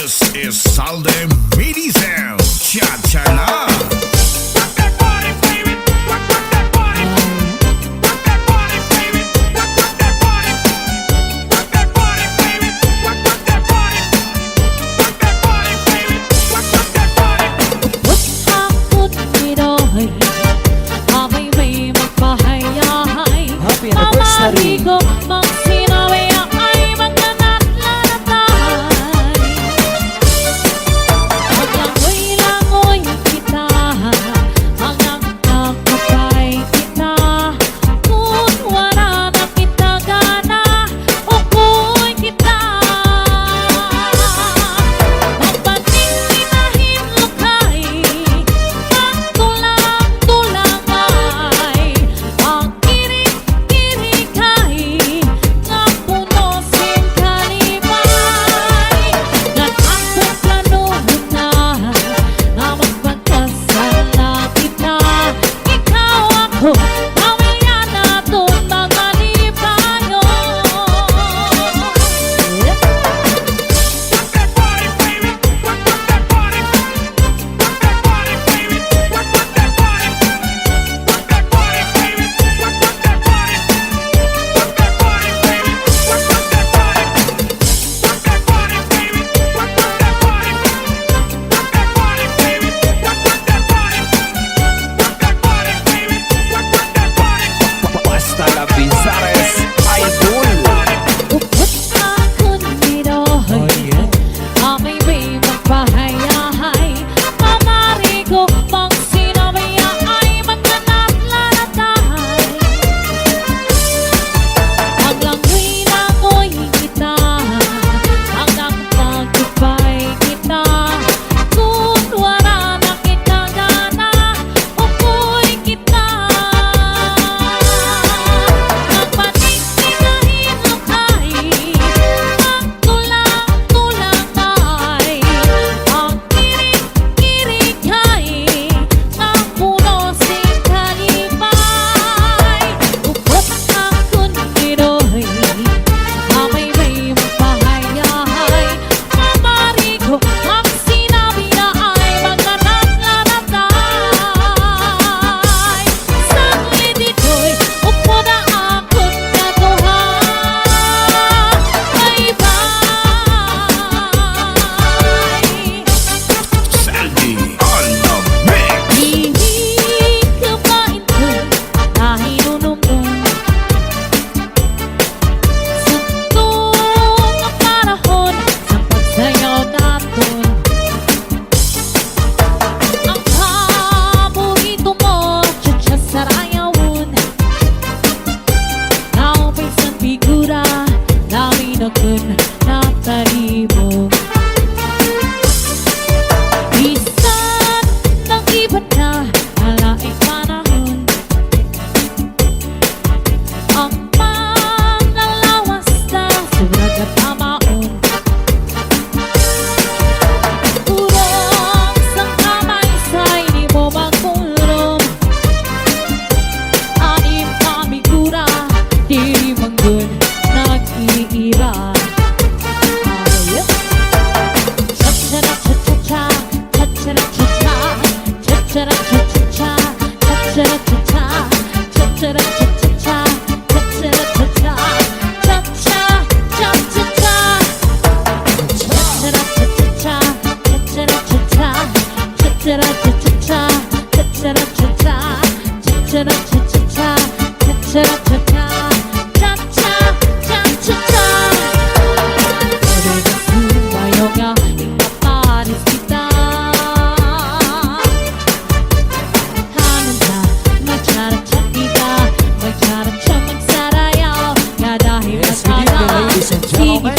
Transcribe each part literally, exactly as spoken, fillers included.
This is Salde Mini Sound. Cha-cha na. Happy anniversary. Basta La Bizares, Idol. Oh, yeah. Saldi on the mix. Yes, good evening, ladies and gentlemen.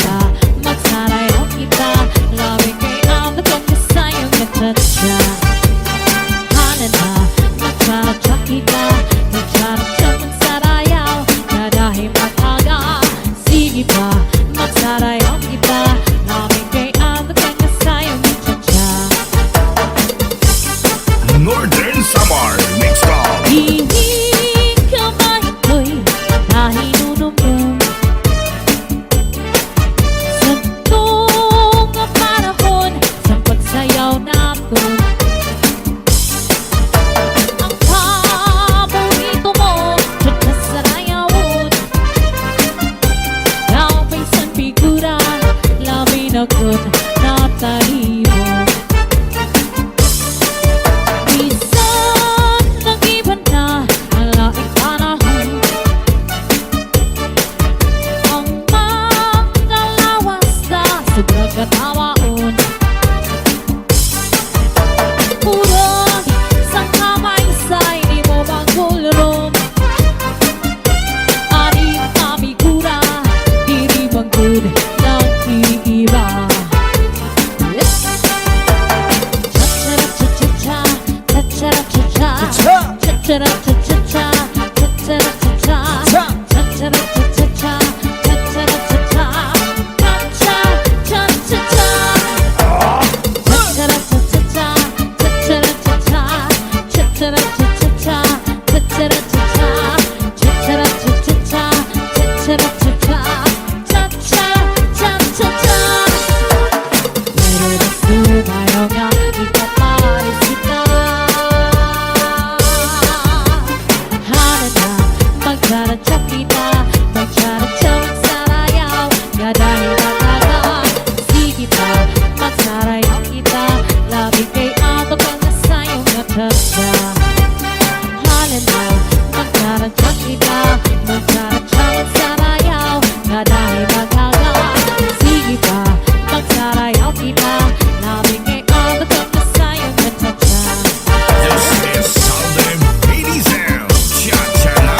Northern Samar Mix Club. Kun natalibog, bisan nag-iba na an laing panahon, an mga lawas na sobra katamaon. Puro sangkamaysay, di mo magulrom. An imo figura, diri man gud nag-iiba. Cha-cha-ra-cha-cha-cha, cha-cha-ra-cha-cha. Cha-cha. Cha-cha-ra-cha-cha-cha, cha-cha-ra-cha-cha. Cha-cha. Cha-cha-ra-cha-cha-cha, cha-cha-ra-cha-cha. Cha-cha, cha-cha-cha. Cha-cha-ra-cha-cha-cha, cha-cha-ra-cha-cha. Cha-cha-ra-cha-cha-cha, cha-cha-ra-cha-cha. Cha-cha-ra-cha-cha-cha, cha-cha-ra-cha-cha. Cha-cha, cha-cha-cha. Pero gusto tayo nga ipapaalis kita. Halin na, magcharachak kita, magcharachak, magsarayaw, ngada hi matagal. Sige pa, magsarayaw kita, labi kay ato pa nga sayaw nga cha-cha. Halin na, magcharachak kita, magcharachak, magsarayaw, ngada hi matagal. Sige pa, magsarayaw kita, labi kay ato pa nga sayaw nga cha-cha. This is Southern Baby Sound. Cha-cha na.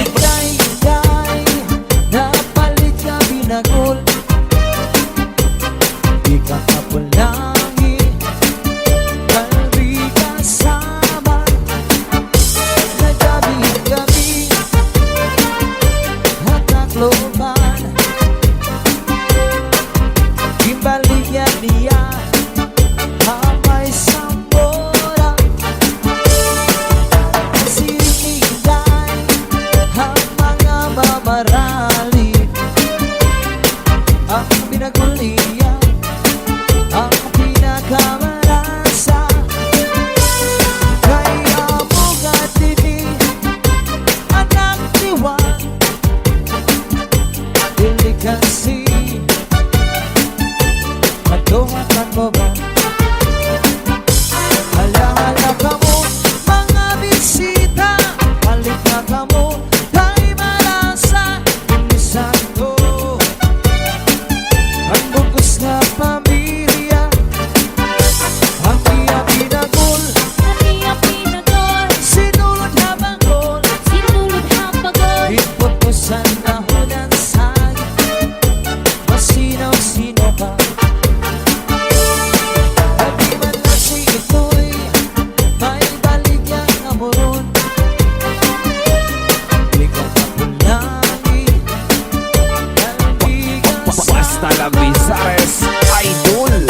Inday, inday, napalit ka binagol. Di ka kapulangi, kalbi ka sama. Naggabi-gabi ha Tacloban, ginbaligya niya ha may Samora. Siring ni Inday ha mga mamarali, an binagol niya an pinakamalasa. Kay amo nga dinhi anak ni Juan, dili kasi matuhatan mo ba? Hala, hala kamo, mga bisita, balik na kamo, kay malasa, inisan ko an bug-os nga pamilya. An iya binagol, an iya binagol, sinulod ha bagol, sinulod ha bagol. Ipot ko sa nahunan sa masinaw-sinaw pa. Adi man la si Itoy, may baligya nga buron. Di ka kapulangi, kalbi ka sama. Basta La Misares, idol.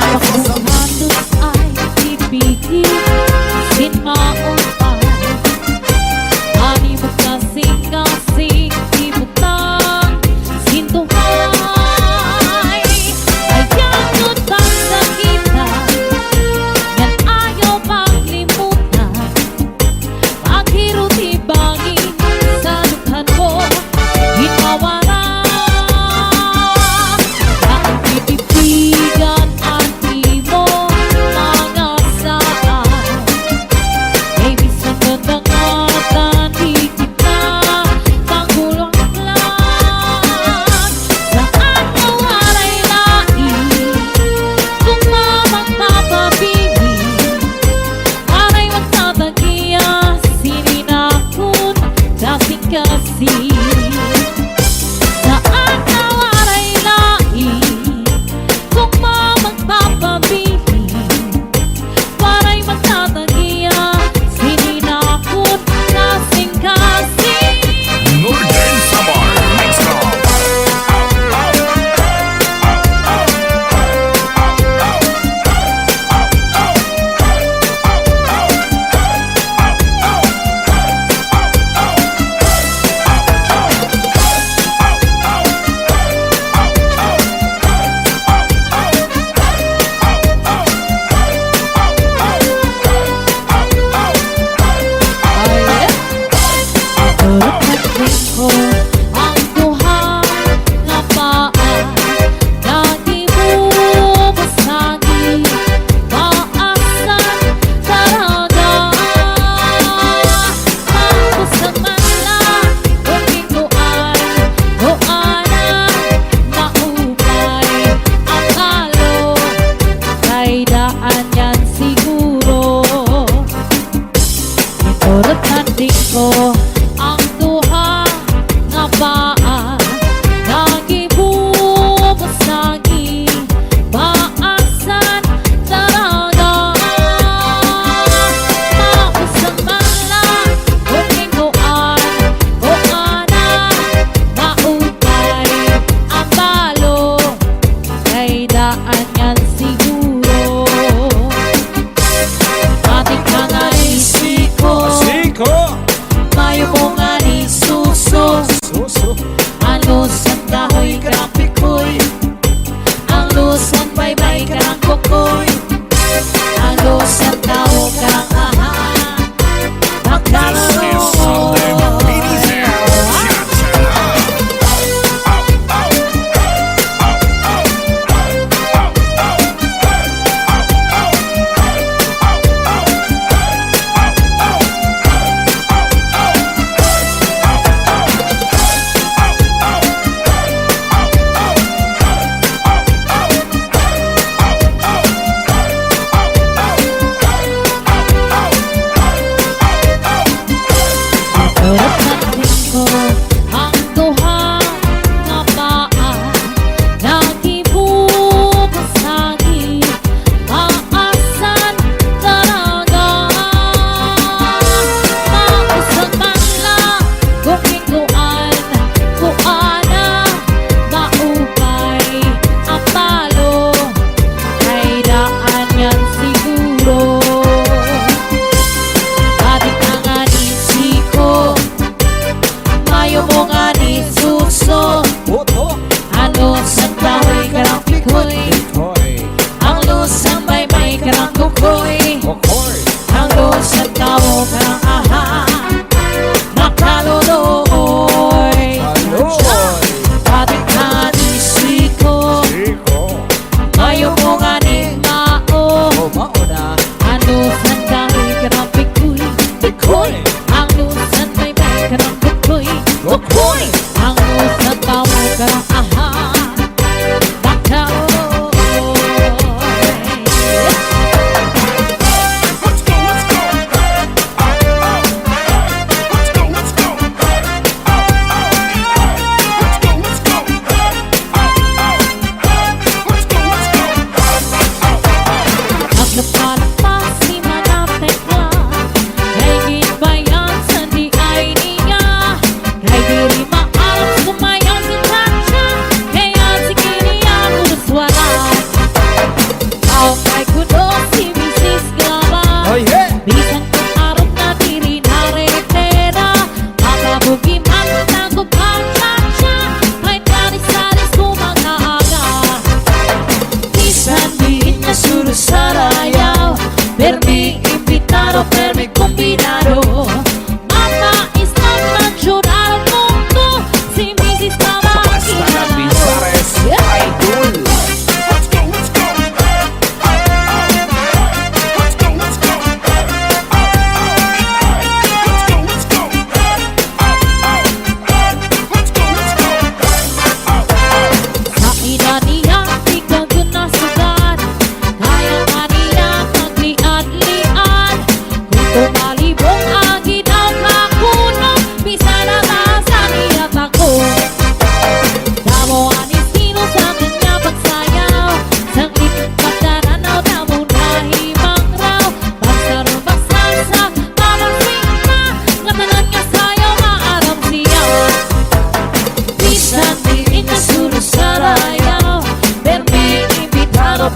Pagbuhatos ay ibigin sin maupay. Ani mo kasingkasing ibutang sin tuhay. Ayaw mo tagsakitan, ngan ayaw maglimutan. Paghirot ibangi sa dughan mo, ginhawa ra. An titigan, an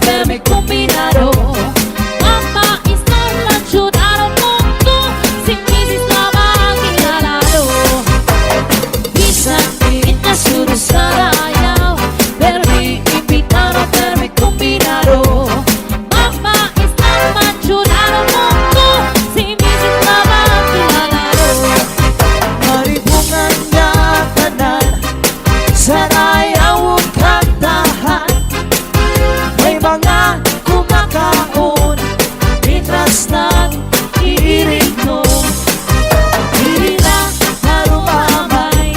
permi kombinado. Mama Istar la ayudaron mundo, si Misis la makilado. Bisan di na sudo sarayaw, permi imbitado, permi kombinado. Mama Istar la ayudaron mundo, si Misis la makilado. Maribungan ngatanan, sarayaw kantahan. May mga kumakaon, mitras nag-iirinom. Diri na harumamay,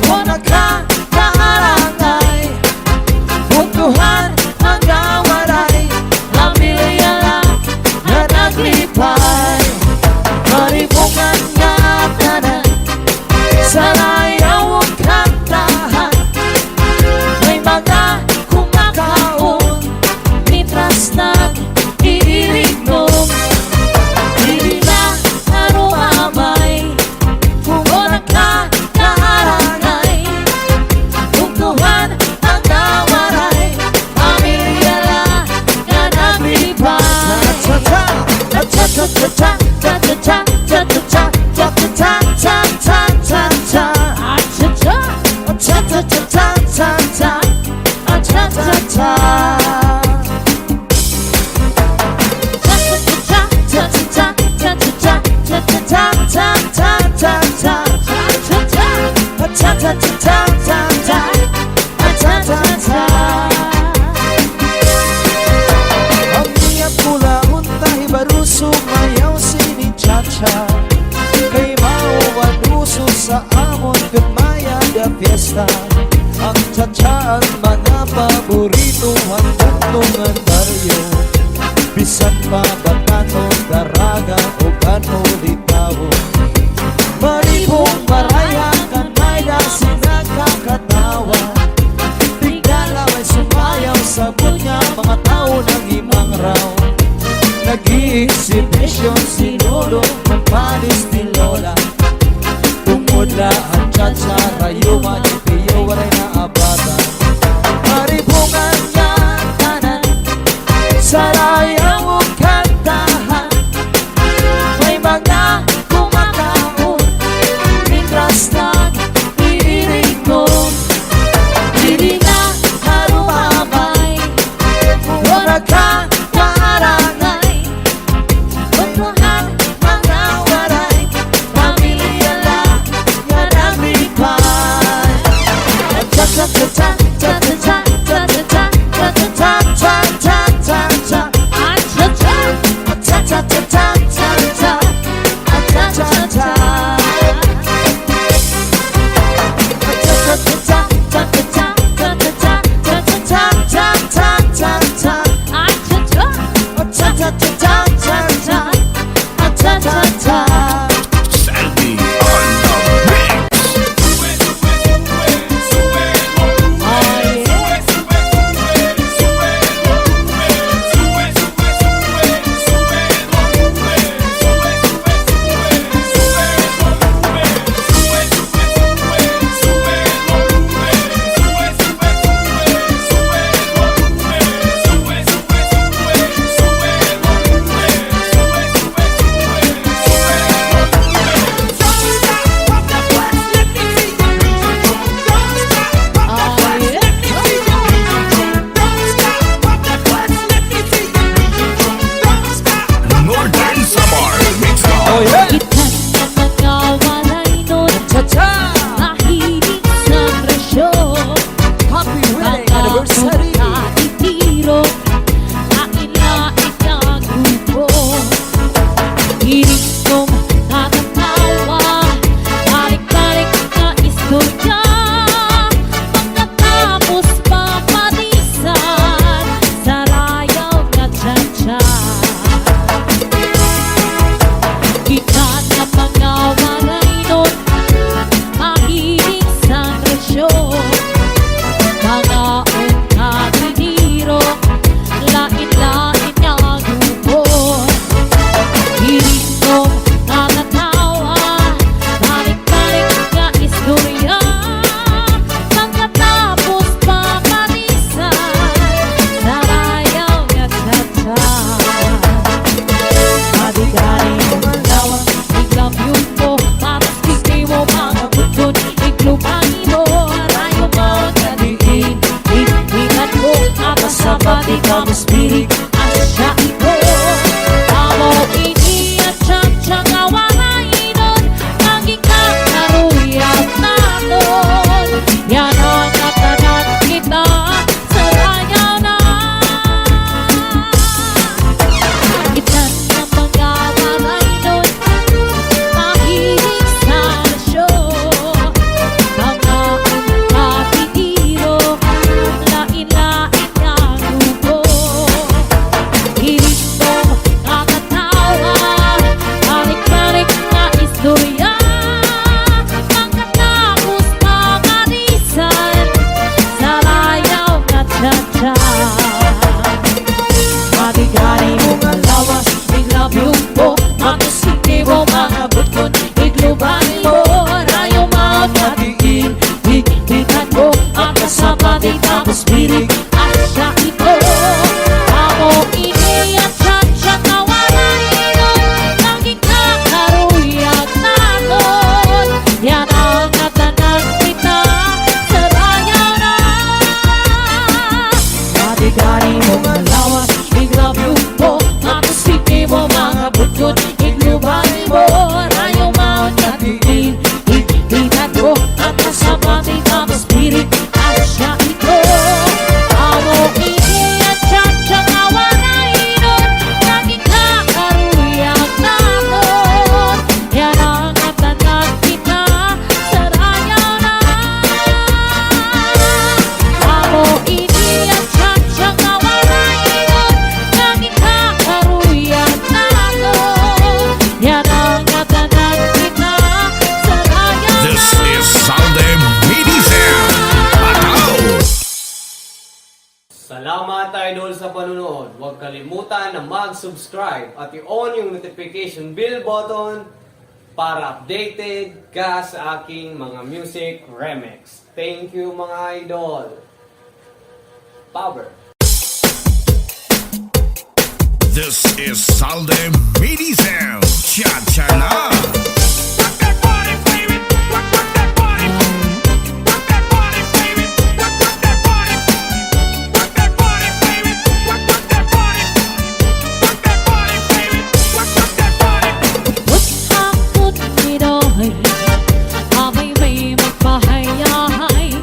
waray nagkakaarangay. Bugtohan an gawaray, pamilya la nga naglipay. Maribungan ngatanan, sarayaw kantahan. May mga kumakaon, mitras nag-iirinom. Diri na harumamay, waray nagkakaarangay. Bugtohan an gawaray, pamilya la nga naglipay. An iya pula unta hibaro sumayaw sini cha-cha. Kay mao an uso sa amon kun may-ada fiesta. An cha-cha an mga paborito han bugto ngan baryo. Bisan pa batan-on, daraga, uban o litawon. Maribong maraya kan may-ada sina kakatawa. Tigda la may sumayaw, sabot nga mga tawo nag-imangraw. Nag-i-exhibition si Lolo, kumpanis ni Lola. Tungod la an cha-cha, rayuman ni Pio, waray naabatan. Maribungan ngatanan, sarayaw kantahan. May mga kumakaon, mitras nag-iirinom. Diri na harumamay, waray nagkakaarangay. Bugtohan an gawaray, pamilya la nga naglipay. Sandy on the mix. Ay, Yari mo nga lawas, igrabe mo, matusik imo mga budkod, igluban mo, rayo maot ka tigil, itinad mo, at kasabati ka, spirit, asya ito. Amo ini an tiyatya nga waray inot, naging kakaruyag naton. Yana ngatanan kita, sarayaw na. Amo ini an tiyatya nga waray inot, naging kakaruyag naton. Yana ngatanan kita, sarayaw na. This is Salde Medicine. Ataw! Salamat, idol, sa panonood. Huwag kalimutan na mag-subscribe at i-on yung notification bell button para updated ka sa aking mga music remix. Thank you, mga idol. Power. This is Salde Medicine. Cha-cha na.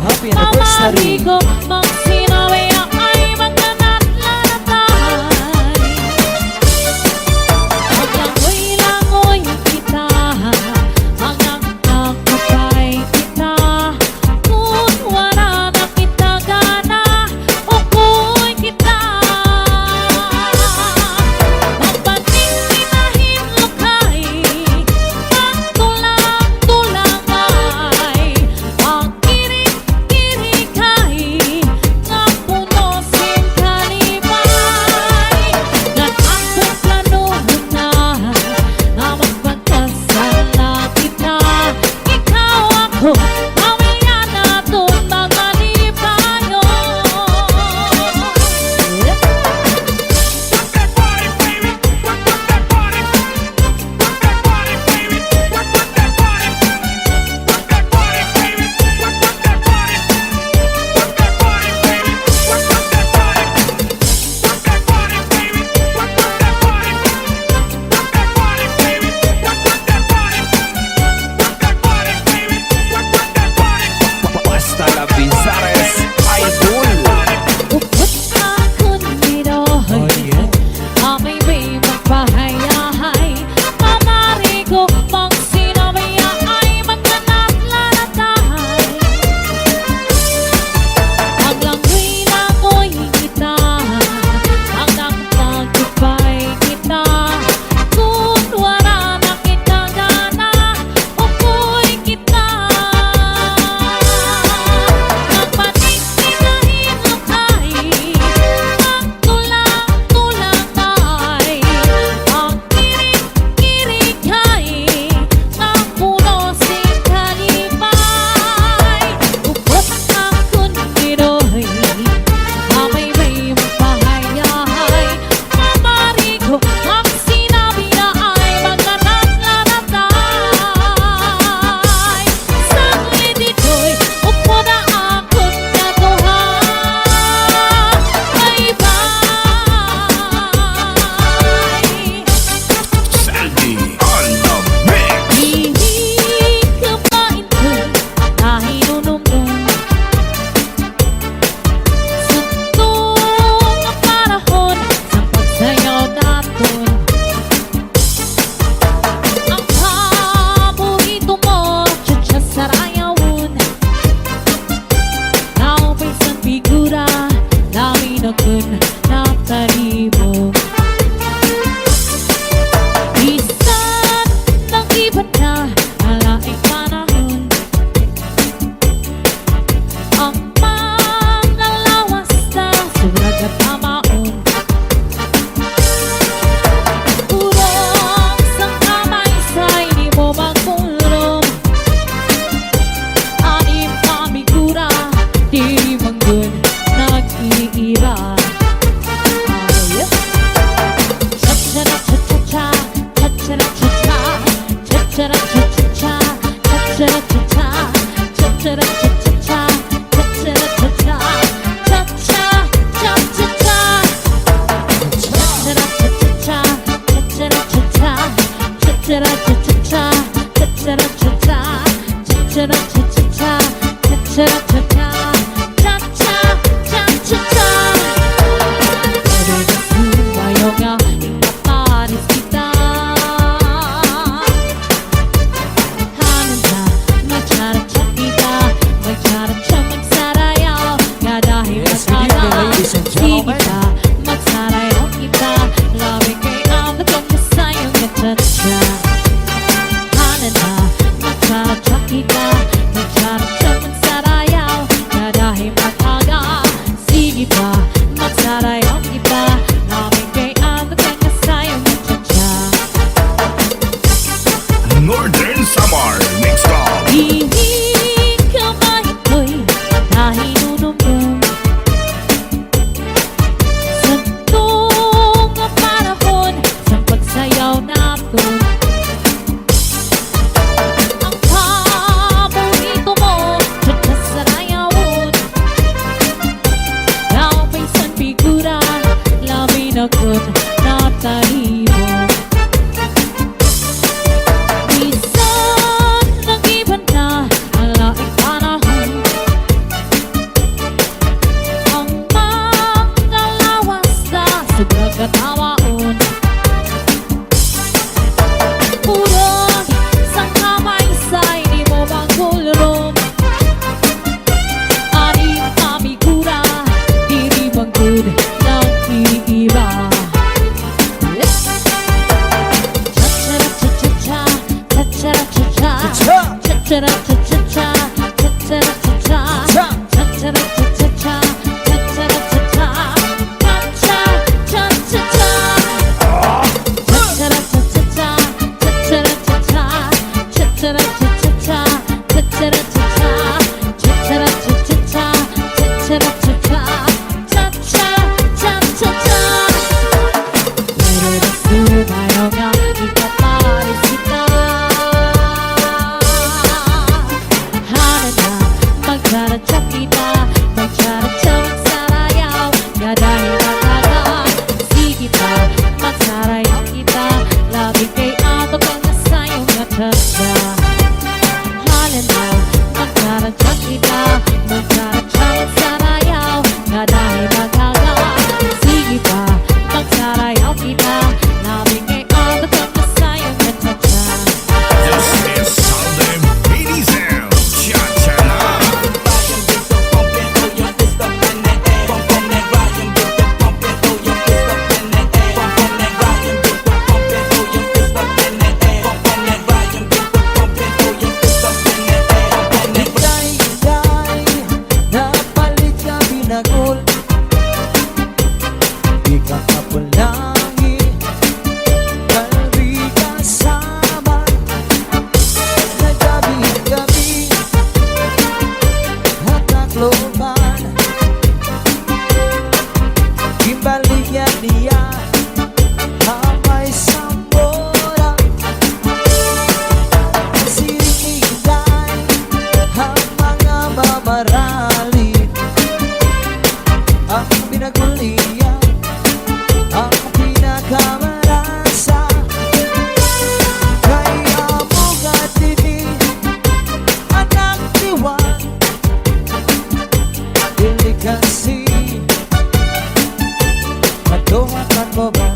Happy anniversary. Kasi, madungan man mo ba?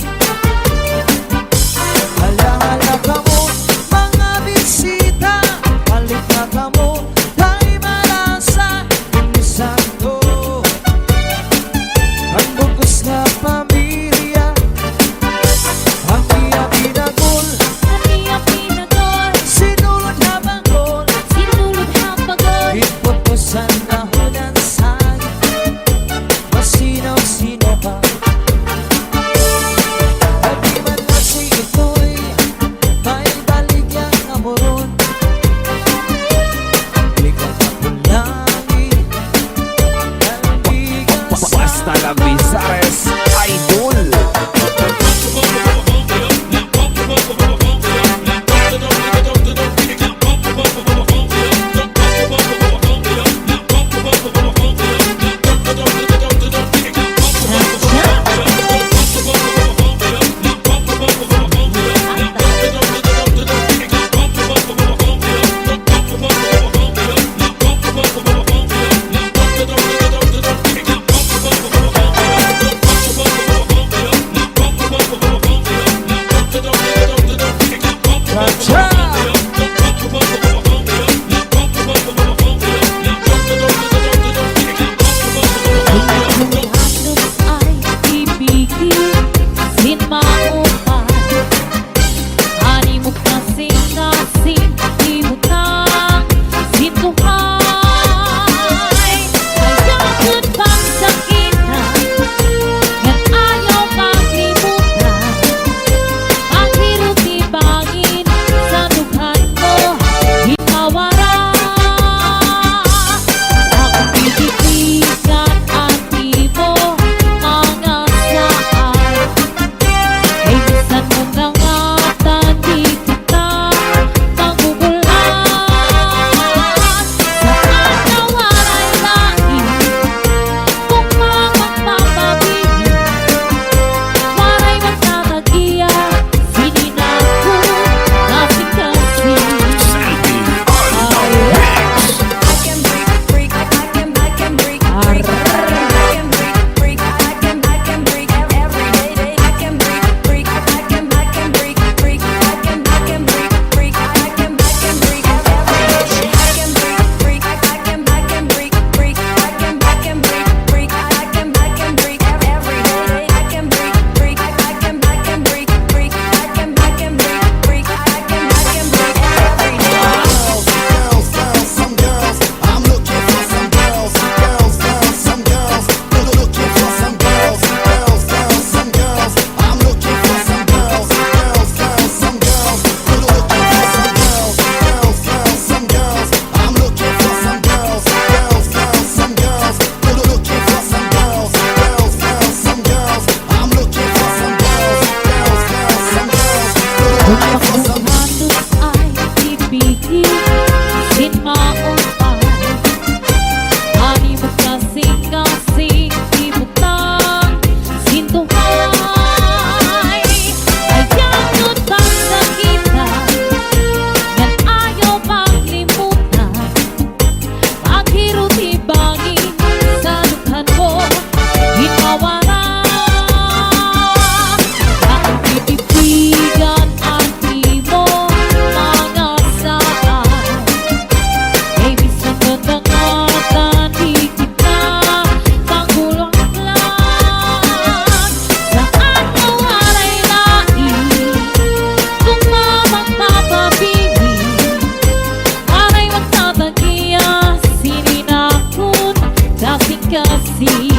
Hala, hala kamo, mga bisita, balik na kamo, kay malasa, ini santo. An bug-os nga pamilya, an iya pinagul, an iya pinagul, sinulod ha bangkol, sinulod ha bangkol, ipupos an nahunan sangit, masino-sino pa. Adi man la si Itoy, may baligya nga buron. Basta la Misares, idol. An imo kasingkasing ibutang, sintuhay, ayaw gud pagsakitan, ngan ayaw paglibutan, paghirot-ibangi sa dughan mo, ginhawa ra. Akon tititigan an imo mga saad. Kay bisan mo nangatan, di kita magbubulag. Sa adlaw waray lain, kung magpapabilin, waray magtatag-iya, sini na ko kasingkasing. An imo kasingkasing ibutang, sintuhay, ayaw gud pagsakitan, ngan ayaw paglibutan, paghirot-ibangi sa dughan mo, ginhawa ra. Akon tititigan an imo mga saad. Kay bisan mo nangatan, di kita magbulag. Sa adlaw waray lain, kung magpapabilin, waray magtatag-iya, sini na kon kasingkasing.